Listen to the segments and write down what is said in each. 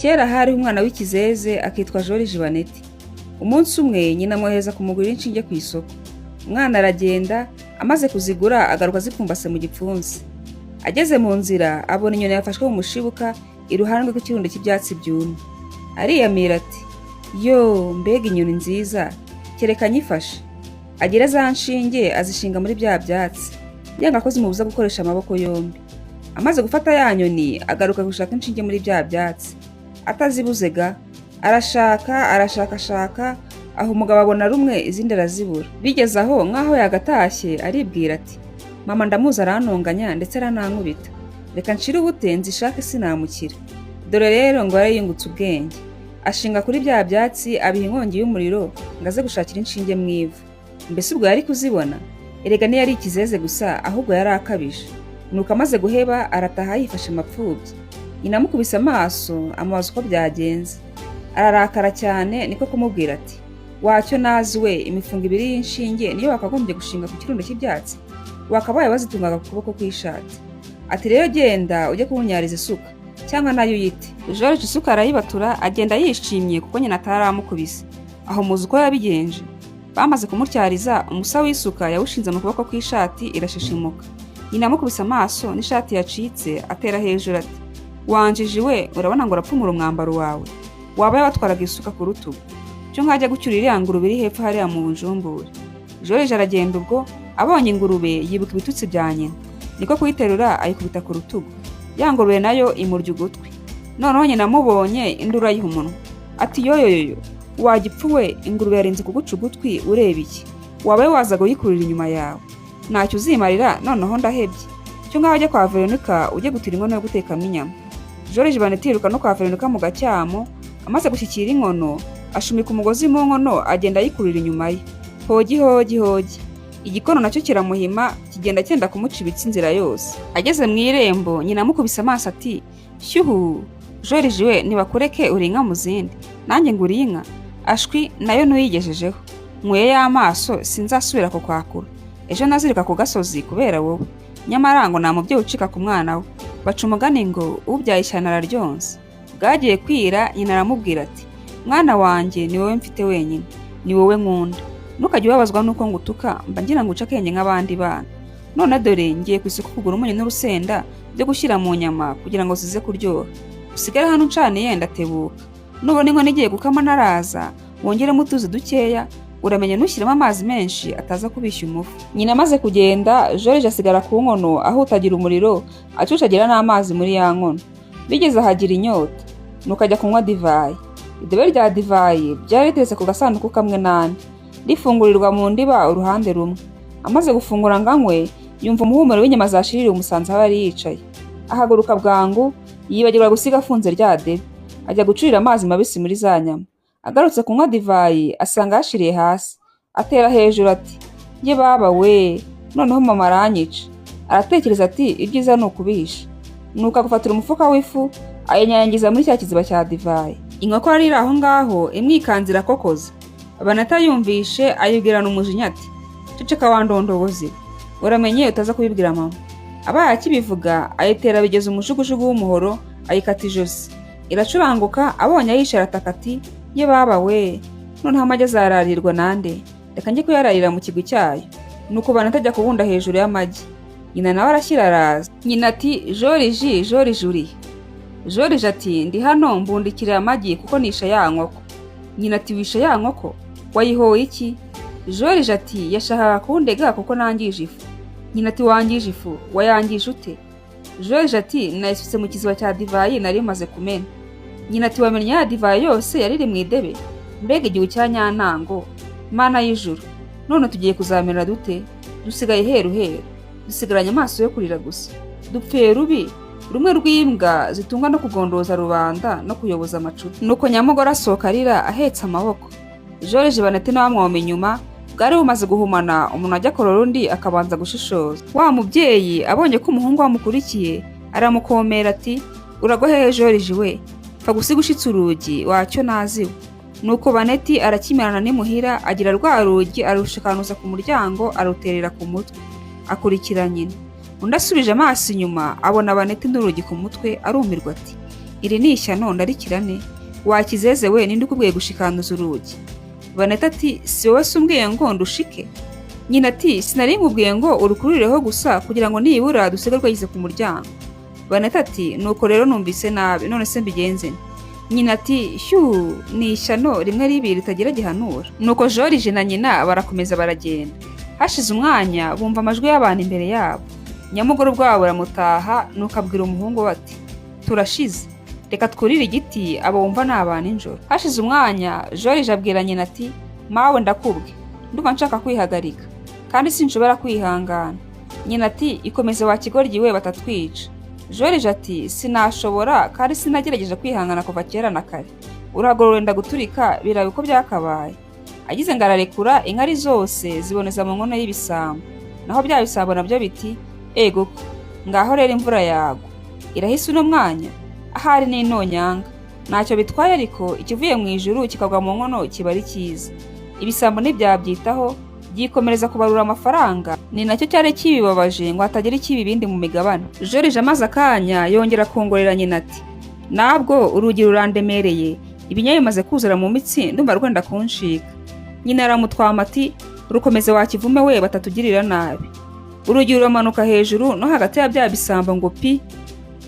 Kera hariho umwana w'ikizeze akitwa Joriji Baneti. Umunsi umwe nyina amwohereza kumugurira inshinge ku isoko. Umwana aragenda, amaze kuzigura agaruka azipfumbase mu gipfunsi. Ageze mu nzira abona inyoni yafashwe mu mushibuka iruhande rw'ikirundo cy'ibyatsi byumye. Ariyamira ati: "Yo, mbega inyoni nziza, kereka nyifashe." Agira za nshinge azishinga muri bya byatsi, yanga ko zimubuza gukoresha amaboko yombi. Amaze gufata ya nyoni agaruka gushaka inshinge muri bya byatsi. Atazibuze ga, arashaka arashakashaka, aho umugabo abona rumwe izindi arazibura. Bigeze aho nk'aho yagatashye aribwira ati: "Mama ndamuzi arantonganya ndetse aranankubita. Reka nshire ubute nzishake sinamukira." Dore rero ngo yari yungutse ubwenge. Ashinga kuri bya byatsi abiha inkongi y'umuriro ngo aze gushakira inshinge mu ivu. Mbese ubwo yari kuzibona? Erega ntiyari ikizeze gusa ahubwo yari akabije. Nuko amaze guheba arataha yifashe mapfubyi. Nyina amukubise amaso amubaza uko byagenze. Ararakara cyane niko kumubwira ati: "Wacyo nazi we, imifungo ibiri y'inshinge niyo wakagombye gushinga ku kirundo cy'ibyatsi? Wakabaye wazitungaga ku kuboko kw'ishati." Ati: "Rero genda ujye kubunyariza isuka cyangwa nayo uyite." George isuka arayibatura agenda yishimye kuko nyina ataramukubise. Aho muzi uko yabigenje? Bamaze kumutyariza umusa w'isuka yawushinze mu kuboko kw'ishati irashishimuka. Nyina amukubise amaso n'ishati yacitse atera hejuru ati: "Wanjiji we, urabona ngo urapfumura umwambaro wawe? Waba yabatwaraga isuka ku rutugu. Cyo nkajya gucyura iriya ngurube iri hepfo hariya mu njumbure." George aragenda ubwo abonye ingurube yibuka ibitutsi bya nyina. Niko kuyiterura ayikubita ku rutugu. Ya ngurube nayo imurya ugutwi. Noneho nyina amubonye induru ayiha umunwa. Ati: "Yoyoyoyo, wagipfu we, ingurube yarinze kuguca ugutwi ureba iki? Wabaye wazaga uyikurira inyuma yawe. Ntacyo uzimarira, noneho ndahebye. Cyo ngaho ajya kwa Veronica ujye gutira inkono yo gutekamo inyama." George Baneti yiruka no kwa Veronica mu gacyamo, amaze gushyikira inkono, ashumika umugozi mu nkono agenda ayikurira inyuma ye. Hogi hogi hogi. Igikono nacyo kiramuhima kigenda cyenda kumuca ibitsi inzira yose. Ageze mu irembo nyina amukubise amaso ati: "Shyuhu, George we, ntibakureke uri inka mu zindi. Nanjye ngo uri inka? Ashwi nayo ntuyigejejeho. Nkuye y'amaso sinzasubira kukwakura. Ejo nazirika ku gasozi kubera wowe." Nyamara ngo nta mubyeyi ucika ku mwana we. Baca umugani ngo ubyaye ishyano araryonsa. Bwagiye kwira nyina aramubwira ati: "Mwana wanjye, ni wowe mfite wenyine, ni wowe nkunda. Ntukajye ubabazwa n'uko ngutuka, mba ngira ngo uce akenge nk'abandi bana. None dore ngiye ku isoko kugura umunyu n'urusenda byo gushyira mu nyama kugira ngo zize kuryoha. Usigare hano uncaniye ndatebuka. Nubona inkono igiye gukama ntaraza, wongeremo utuzi dukeya, uramenye ntushyiremo amazi menshi ataza kubishya umufu." Nyina amaze kugenda, George asigara ku nkono ahutagira umuriro, acucagira n'amazi muri ya nkono. Bigeze ahagira inyota, nuko ajya kunywa divayi. Idebe rya divayi ryari riteretse ku gasanduku kamwe n'andi, rifungurirwa mu ndiba uruhande rumwe. Amaze gufungura ngo anywe, yumva umuhumuro w'inyama zashiririye umusanzu aho yari yicaye. Ahaguruka bwangu, yibagirwa gusiga afunze rya debe, ajya gucurira amazi mabisi muri za nyama. Agarutse kunywa divayi asanga yashiriye hasi. Atera hejuru ati: "Ye baba we, noneho mama aranyica." Aratekereza ati: "Ibyiza ni ukubihisha." Nuko agufatira umufuka w'ifu ayinyanyagiza muri cya kiziba cya divayi. Inkoko yari iri aho ngaho imwikanze irakokoza. Banata yumvishe ayibwirana umujinya ati: "Ceceka wa ndondogozi we, uramenye utaza kubibwira mama." Abaye akibivuga ayitera bigeza umujugujugu w'umuhoro ayikata ijosi. Iracuranguka abonye ayishe arataka ati: "Ye baba we, noneho amagi azararirwa nande? Reka njye kuyararira mu kigwi cyayo." Nuko Banata ajya kubunda hejuru y'amagi. Nyina nawe arashyira araza. Nyina ati: "Joriji, Joriji, urihe?" Joriji ati: "Ndi hano mbundikira amagi kuko nishe ya nkoko." Nyina ati: "Wishe ya nkoko? Wayihoye iki?" Joriji ati: "Yashakaga kundega kuko nangije ifu." Nyina ati: "Wangije ifu? Wayangije ute?" Joriji ati: "Nayisutse mu kiziba cya divayi nari maze kumena." Nyina ati: "Wamennye ya divayi yose yari iri mu idebe? Mbega igihu cya nyantango! Mana y'ijuru, none tugiye kuzamera dute? Dusigaye heru heru, dusigaranye amaso yo kurira gusa. Dupfuye rubi, rumwe rw'imbwa zitungwa no kugondoza rubanda no kuyoboza amacupa." Nuko nyamugore asohoka arira ahetse amaboko. George Banete nawe amwoma inyuma. Bwari bumaze guhumana, umuntu ajya kurora undi akabanza gushishoza. Wa mubyeyi abonye ko umuhungu we amukurikiye aramukomera ati: "Uragwa hehe George we? Pfa gusiga ushitse urugi wacyo naziwe." Nuko Baneti arakimirana n'imuhira, agira rwa rugi arushikanuza ku muryango aruterera ku mutwe, akurikira nyina. Undi asubije amaso inyuma abona Baneti n'urugi ku mutwe arumirwa ati: Iri ni ishyano, ndarikira nte? Wa kizeze we, ninde ukubwiye gushikanuza urugi? Vanessa ati: "Si wowe se umbwiye ngo ndushike?" Nyina ati: "Sinari nkubwiye ngo urukurireho gusa kugira ngo nibura dusige rwageze ku muryango?" Vanessa ati: "Nuko rero numvise nabi, none se mbigenze nte?" Nyina ati: "Shyuu, ni ishyano rimwe ribi ritagira gihanura." Nuko Joriji na nyina barakomeza baragenda. Hashize umwanya bumva amajwi y'abantu imbere yabo. Nyamugore ubwabo buramutaha, nuko abwira umuhungu we ati: "Turashize, reka twurire igiti, abo wumva ni abantu nijoro." Hashize umwanya Joriji abwira nyina ati: "Mawe, ndakubwe, ndumva nshaka kwihagarika kandi sinshobora kwihangana." Nyina ati: "Ikomeze wa kigoryi we, batatwica." Joriji ati: "Sinashobora kandi sinagerageje kwihangana kuva kera na kare. Uruhago rurenda guturika, biraba uko byakabaye." Agize ngo ararekura, inkari zose ziboneza mu nkono y'ibisambo. Naho bya bisambo nabyo biti: "Ego ko ngaho rero imvura yagwa irahise uno mwanya, ahari n'intonyanga ntacyo bitwaye, ariko ikivuye mu ijuru kikagwa mu nkono kiba ari cyiza." Ibisambo ntibyabyitaho, byikomereza kubarura amafaranga. Ni nacyo cyari kibibabaje ngo hatagira ikiba ibindi mu migabane. Joriji amaze akanya yongera kongorera nyina ati: "Nabwo urugi rurandemereye, ibinya bimaze kuzura mu mitsi, ndumva rwenda kunshika." Nyina aramutwama ati: "Rukomeze wa kivume we, batatugirira nabi." Urugi ruramanuka hejuru no hagati ya bya bisambo ngo pi!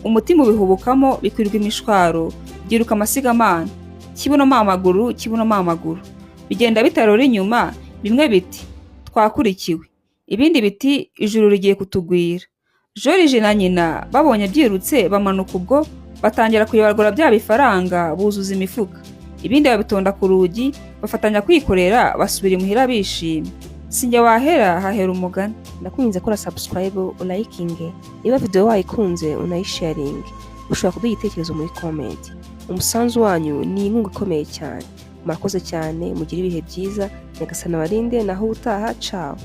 Umutima ubihubukamo, bikwirwa imishwaro, byiruka amasigamana, kibuno amaguru, kibuno amaguru, bigenda bitarora inyuma. Bimwe biti: "Twakurikiwe," ibindi biti: "Ijuru rigiye kutugwira." Joriji na nyina babonye byirutse, bamanuka ubwo batangira kuyobagura bya bifaranga, buzuza imifuka, ibindi babitonda ku rugi, bafatanya kwikorera, basubira imuhira bishimye. Sinjye wahera hahera umugani. Ndakwinginze kora subscribe, ulayikinge niba video wayikunze, unayisharinge. Ushobora kuduha igitekerezo muri comment. Umusanzu wanyu ni inkunga ikomeye cyane. Murakoze cyane, mugire ibihe byiza, Nyagasani abarinde. Naho ubutaha, ciao.